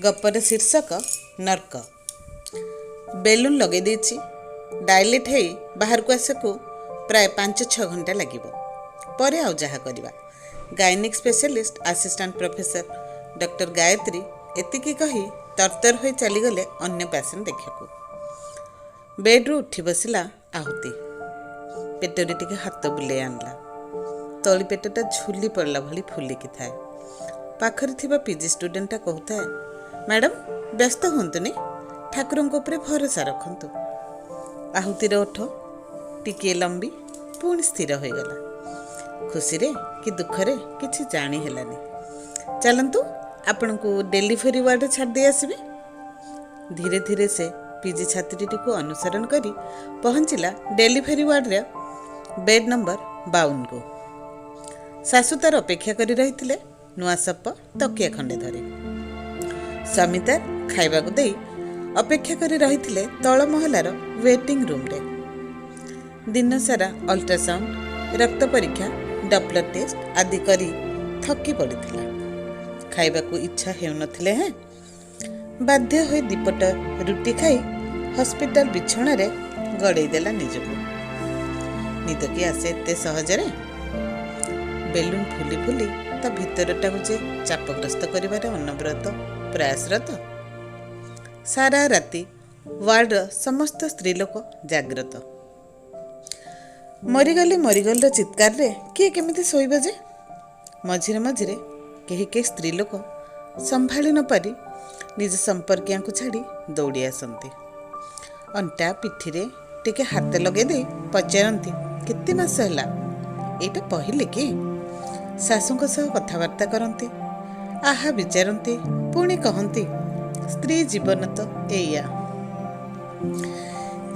ଗପର ଶୀର୍ଷକ ନର୍କ। ବେଲୁନ୍ ଲଗାଇ ଦେଇଛି। ଡାଇଲେଟ୍ ହେଇ ବାହାରକୁ ଆସିବାକୁ ପ୍ରାୟ 5-6 ଘଣ୍ଟା ଲାଗିବ। ପରେ ଆଉ ଯାହା କରିବା। Gynaec specialist assistant professor doctor Gayatri ଏତିକି କହି ତରତର ହୋଇ ଚାଲିଗଲେ ଅନ୍ୟ ପେସେଣ୍ଟ ଦେଖିବାକୁ। ବେଡ୍ରୁ ଉଠି ବସିଲା ଆହୁତି। ପେଟରେ ଟିକେ ହାତ ବୁଲେଇ ଆଣିଲା। ତଳି ପେଟଟା ଝୁଲି ପଡ଼ିଲା ଭଳି ଫୁଲିକି ଥାଏ। ପାଖରେ ଥିବା ପିଜି ଷ୍ଟୁଡେଣ୍ଟଟା କହୁଥାଏ, ମ୍ୟାଡ଼ାମ୍ ବ୍ୟସ୍ତ ହୁଅନ୍ତୁନି, ଠାକୁରଙ୍କ ଉପରେ ଭରସା ରଖନ୍ତୁ। ଆହୁତିର ଓଠ ଟିକିଏ ଲମ୍ବି ପୁଣି ସ୍ଥିର ହୋଇଗଲା। ଖୁସିରେ କି ଦୁଃଖରେ କିଛି ଜାଣି ହେଲାନି। ଚାଲନ୍ତୁ, ଆପଣଙ୍କୁ ଡେଲିଭରି ୱାର୍ଡ଼ରେ ଛାଡ଼ି ଦେଇ ଆସିବି। ଧୀରେ ଧୀରେ ସେ ପିଜି ଛାତ୍ରୀଟିକୁ ଅନୁସରଣ କରି ପହଞ୍ଚିଲା ଡେଲିଭରି ୱାର୍ଡ଼ରେ ବେଡ୍ ନମ୍ବର 52କୁ। ଶାଶୁ ତାର ଅପେକ୍ଷା କରି ରହିଥିଲେ ନୂଆ ସପ ତକିଆ ଖଣ୍ଡେ ଧରି। ସ୍ୱାମୀ ତାର ଖାଇବାକୁ ଦେଇ ଅପେକ୍ଷା କରି ରହିଥିଲେ ତଳ ମହଲାର ୱେଟିଂ ରୁମ୍ରେ। ଦିନସାରା ଅଲ୍ଟ୍ରାସାଉଣ୍ଡ, ରକ୍ତ ପରୀକ୍ଷା, ଡପ୍ଲର ଟେଷ୍ଟ ଆଦି କରି ଥକି ପଡ଼ିଥିଲା। ଖାଇବାକୁ ଇଚ୍ଛା ହେଉନଥିଲେ ହେଁ ବାଧ୍ୟ ହୋଇ ଦିପଟ ରୁଟି ଖାଇ ହସ୍ପିଟାଲ ବିଛଣାରେ ଗଡ଼େଇ ଦେଲା ନିଜକୁ। ନିଦ କି ଆସେ ଏତେ ସହଜରେ? ବେଲୁନ୍ ଫୁଲି ଫୁଲି ତା ଭିତରଟାକୁ ଯେ ଚାପଗ୍ରସ୍ତ କରିବାରେ ଅନବରତ ପ୍ରୟାସରତ। ସାରା ରାତି ୱାର୍ଡ଼ର ସମସ୍ତ ସ୍ତ୍ରୀଲୋକ ଜାଗ୍ରତ। ମରିଗଲି ମରିଗଲିର ଚିତ୍କାରରେ କିଏ କେମିତି ଶୋଇବ ଯେ? ମଝିରେ ମଝିରେ କେହି କେହି ସ୍ତ୍ରୀଲୋକ ସମ୍ଭାଳି ନପାରି ନିଜ ସମ୍ପର୍କୀୟଙ୍କୁ ଛାଡ଼ି ଦୌଡ଼ି ଆସନ୍ତି। ଅଣ୍ଟା ପିଠିରେ ଟିକେ ହାତ ଲଗାଇ ଦେଇ ପଚାରନ୍ତି, କେତେ ମାସ ହେଲା, ଏଇଟା ପହିଲେ କି? ଶାଶୁଙ୍କ ସହ କଥାବାର୍ତ୍ତା କରନ୍ତି, ଆହା ବିଚାରନ୍ତି, ପୁଣି କହନ୍ତି, ସ୍ତ୍ରୀ ଜୀବନ ତ ଏଇଆ।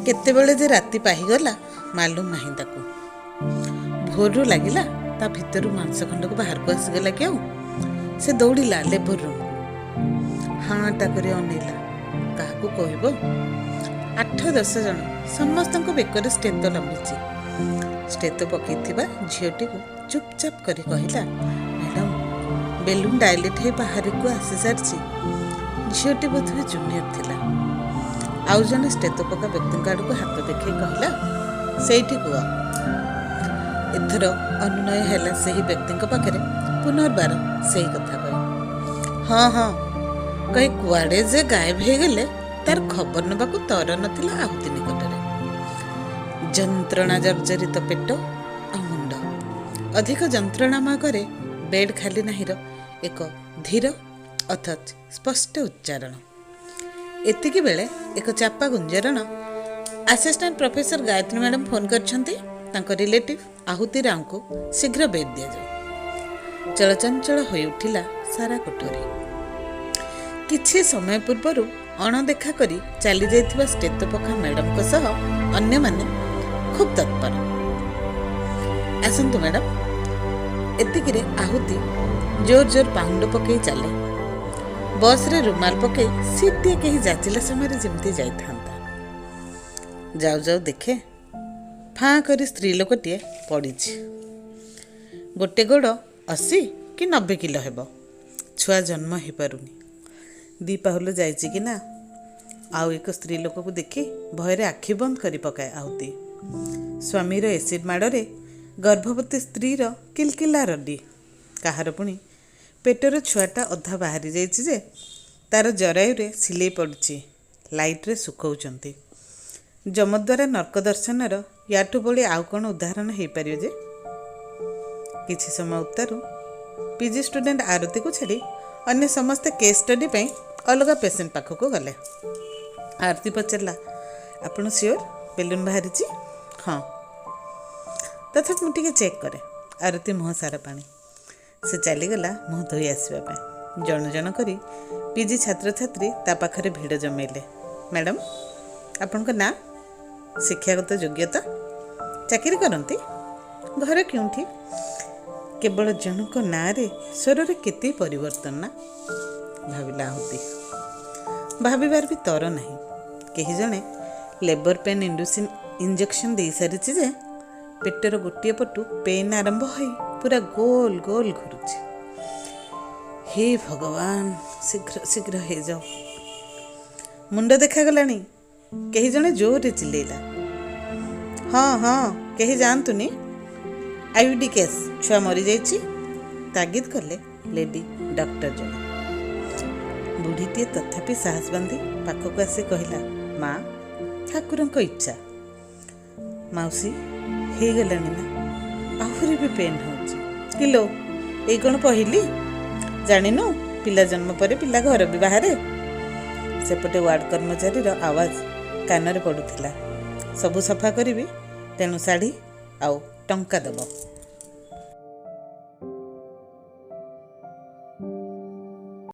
କେତେବେଳେ ଯେ ରାତି ପାହିଗଲା ମାଲୁମ ନାହିଁ ତାକୁ। ଭୋରରୁ ଲାଗିଲା ତା ଭିତରୁ ମାଂସ ଖଣ୍ଡକୁ ବାହାରକୁ ଆସିଗଲା କି ଆଉ। ସେ ଦୌଡ଼ିଲା ଲେବର ରୁମ୍କୁ। ହାଁଟା କରି ଅନେଇଲା। କାହାକୁ କହିବ? 8-10 ଜଣ, ସମସ୍ତଙ୍କ ବେକରେ ଷ୍ଟେତ ଲମ୍ବିଛି। ଷ୍ଟେତ ପକେଇଥିବା ଝିଅଟିକୁ ଚୁପଚାପ କରି କହିଲା, ମ୍ୟାଡ଼ାମ୍, ବେଲୁନ୍ ଡାଇଲେଟ୍ ହେଇ ବାହାରକୁ ଆସିସାରିଛି। ଝିଅଟି ବୋଧହୁଏ ଜୁନିୟର ଥିଲା। ଆଉ ଜଣେ ଷ୍ଟେତ ପକା ବ୍ୟକ୍ତିଙ୍କ ଆଡ଼କୁ ହାତ ଦେଖାଇ କହିଲା, ସେଇଠି କୁହ। ଏଥର ଅନୁନୟ ହେଲା ସେହି ବ୍ୟକ୍ତିଙ୍କ ପାଖରେ ପୁନର୍ବାର ସେହି କଥା କହି, ହଁ ହଁ କହି କୁଆଡ଼େ ଯେ ଗାୟବ ହେଇଗଲେ ତାର ଖବର ନେବାକୁ ତର ନଥିଲା ଆହୁତି ନିକଟରେ। ଯନ୍ତ୍ରଣା ଜର୍ଜରିତ ପେଟ ଆଉ ମୁଣ୍ଡ ଅଧିକ ଯନ୍ତ୍ରଣାମୟ କରେ ବେଡ୍ ଖାଲି ନାହିଁର ଏକ ଧୀର ଅଥଚ ସ୍ପଷ୍ଟ ଉଚ୍ଚାରଣ। ଏତିକି ବେଳେ ଏକ ଚାପା ଗୁଞ୍ଜରଣ, assistant professor Gayatri madam phone କରିଛନ୍ତି, ତାଙ୍କ ରିଲେଟିଭ୍ ଆହୁତି ରାଓଙ୍କୁ ଶୀଘ୍ର ବେଡ୍ ଦିଆଯାଉ। ଚଳଚଞ୍ଚଳ ହୋଇଉଠିଲା ସାରା କୋଠରୀ। କିଛି ସମୟ ପୂର୍ବରୁ ଅଣଦେଖା କରି ଚାଲିଯାଇଥିବା ଷ୍ଟେତପକା ମ୍ୟାଡ଼ାମଙ୍କ ସହ ଅନ୍ୟମାନେ ଖୁବ୍ ତତ୍ପର। ଆସନ୍ତୁ ମ୍ୟାଡ଼ାମ। ଏତିକିରେ ଆହୁତି ଜୋର ଜୋର ପାହୁଣ୍ଡ ପକାଇ ଚାଲେ। ବସ୍ରେ ରୁମାଲ ପକାଇ ସିଟ୍ଟିଏ କେହି ଯାଚିଲା ସମୟରେ ଯେମିତି ଯାଇଥାନ୍ତା। ଯାଉ ଯାଉ ଦେଖେ ଫାଁ କରି ସ୍ତ୍ରୀ ଲୋକଟିଏ ପଡ଼ିଛି। ଗୋଟେ ଗୋଡ଼ 80 କି 90 କିଲୋ ହେବ। ଛୁଆ ଜନ୍ମ ହେଇପାରୁନି। ଦି ପାହୁଲ ଯାଇଛି କି ନା, ଆଉ ଏକ ସ୍ତ୍ରୀ ଲୋକକୁ ଦେଖି ଭୟରେ ଆଖି ବନ୍ଦ କରି ପକାଏ ଆହୁତି। ସ୍ୱାମୀର ଏସିଡ୍ ମାଡ଼ରେ ଗର୍ଭବତୀ ସ୍ତ୍ରୀର କିଲକିଲା ରଡ଼ି। କାହାର ପୁଣି ପେଟର ଛୁଆଟା ଅଧା ବାହାରି ଯାଇଛି ଯେ ତାର ଜରାୟୁରେ ସିଲେଇ ପଡ଼ୁଛି, ଲାଇଟ୍ରେ ଶୁଖାଉଛନ୍ତି। ଯମଦ୍ୱାରା ନର୍କ ଦର୍ଶନର ୟାଠୁ ଭଳି ଆଉ କ'ଣ ଉଦାହରଣ ହେଇପାରିବ ଯେ? କିଛି ସମୟ ଉତ୍ତାରୁ ପିଜି ଷ୍ଟୁଡେଣ୍ଟ ଆରତୀକୁ ଛାଡ଼ି ଅନ୍ୟ ସମସ୍ତେ କେସ୍ ଷ୍ଟଡି ପାଇଁ ଅଲଗା ପେସେଣ୍ଟ ପାଖକୁ ଗଲେ। ଆରତୀ ପଚାରିଲା, ଆପଣ ସିଓର ବେଲୁନ୍ ବାହାରିଛି? ହଁ, ତଥାପି ମୁଁ ଟିକେ ଚେକ୍ କରେ। ଆରତୀ ମୁହଁ ସାରା ପାଣି। ସେ ଚାଲିଗଲା ମୁହଁ ଧୋଇ ଆସିବା ପାଇଁ। ଜଣ ଜଣ କରି ପିଜି ଛାତ୍ରଛାତ୍ରୀ ତା ପାଖରେ ଭିଡ଼ ଜମେଇଲେ। ମ୍ୟାଡ଼ାମ୍, ଆପଣଙ୍କ ନାଁ, ଶିକ୍ଷାଗତ ଯୋଗ୍ୟତା, ଚାକିରି କରନ୍ତି, ଘର କେଉଁଠି? କେବଳ ଜଣଙ୍କ ନାଁରେ ସ୍ୱରରେ କେତେ ପରିବର୍ତ୍ତନ ନା, ଭାବିଲା ଆହୁତି। ଭାବିବାର ବି ତର ନାହିଁ। କେହି ଜଣେ ଲେବର ପେନ୍ ଇଣ୍ଡୁସିନ୍ ଇଞ୍ଜେକ୍ସନ୍ ଦେଇସାରିଛି ଯେ ପେଟର ଗୋଟିଏ ପଟୁ ପେନ୍ ଆରମ୍ଭ ହୋଇ ପୁରା ଗୋଲ ଗୋଲ ଘୁରୁଛି। ହେ ଭଗବାନ, ଶୀଘ୍ର ଶୀଘ୍ର ହେଇଯାଉ। ମୁଣ୍ଡ ଦେଖାଗଲାଣି, କେହି ଜଣେ ଜୋରରେ ଚିଲେଇଲା। ହଁ ହଁ, କେହି ଯାଆନ୍ତୁନି, ଆଇୟୁଡି କେସ୍, ଛୁଆ ମରିଯାଇଛି, ତାଗିଦ କଲେ ଲେଡି ଡକ୍ଟର ଜଣେ। ବୁଢ଼ୀଟିଏ ତଥାପି ସାହସ ବାନ୍ଧି ପାଖକୁ ଆସି କହିଲା, ମା, ଠାକୁରଙ୍କ ଇଚ୍ଛା। ମାଉସୀ, ହେଇଗଲାଣି ନା? ଆହୁରି ବି ପେନ୍ ହେଉଛି। କିଲୋ, ଏଇ କ'ଣ ପହିଲି? ଜାଣିନୁ ପିଲା ଜନ୍ମ ପରେ ପିଲା ଘର ବି ବାହାରେ? ସେପଟେ ୱାର୍ଡ଼ କର୍ମଚାରୀର ଆୱାଜ କାନରେ ପଡ଼ୁଥିଲା, ସବୁ ସଫା କରିବି, ତେଣୁ ଶାଢ଼ୀ ଆଉ ଟଙ୍କା ଦେବ।